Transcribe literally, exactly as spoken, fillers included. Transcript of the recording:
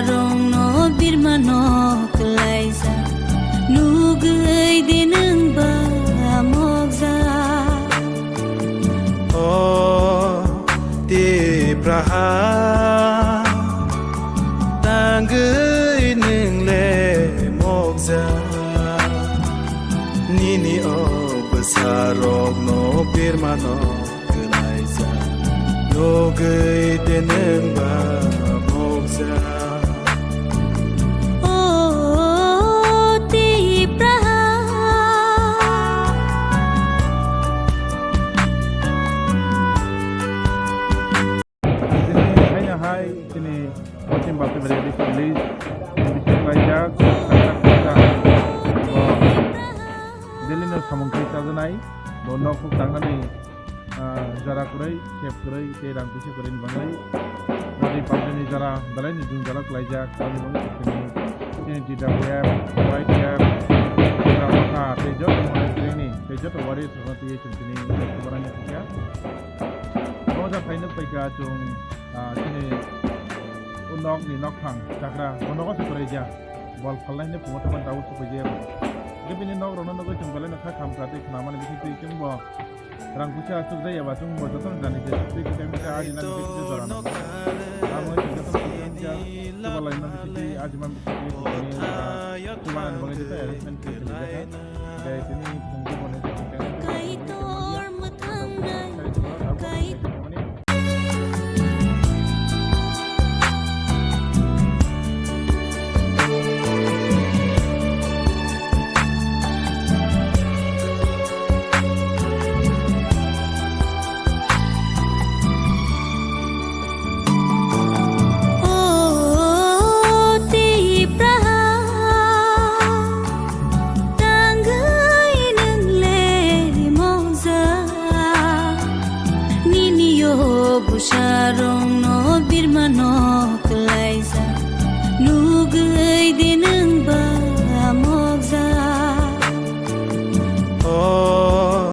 Rongno birmano klaijak, nugwi de nwng ba mokjak. O Tipraha, tangwi nwng le mokjak. Nini o bwsarokno birmano klaijak, nugwi de nwng ba mokjak. O Tipraha. Chini haino hai chini Pachim Baptist Baptist Village, Bishop Raijak, Bo Delhi no samung khe chajanai, bo nok huk tangnani, ah, jara kwrwi, sep kwrwi, tei rang pisa kwrwi ni bagwi. Rodi Pandeni jara, belai ni jung jala kwlaijak, aboni bagwi chini, chini T W F, Y T F, jara motha, tei joto motha kwrwi ni, tei joto wari thangna twi chini, chini, chini, Bo ja phai nuk paikha chwng, ah, chini o nok ni nokphang chakra, bo nogo se kwrwi ja. Bol phalnai hwnwi phungo tongmani tabuk se paijak. Hwnkhe bini nok rokno nugwi chwng belai no kha khamkha tei khnamani bisingtwi chwng bo rang puisa achuk jaya ba chwng bo jotono jani je twi twi twi twi ajina ni twi twi jora nango. Amo chwng jotono twi twi twi chuba laina bisingtwi ajima bisingtwi chwng twi twi twi bagwi joto arrangement khe khe rijak kha. Kaitor mwthangna, kai- O Tipraha, tangwi nwng le mokjak. Nini o bwsarokno birmano klaijak, nugwi de nwng ba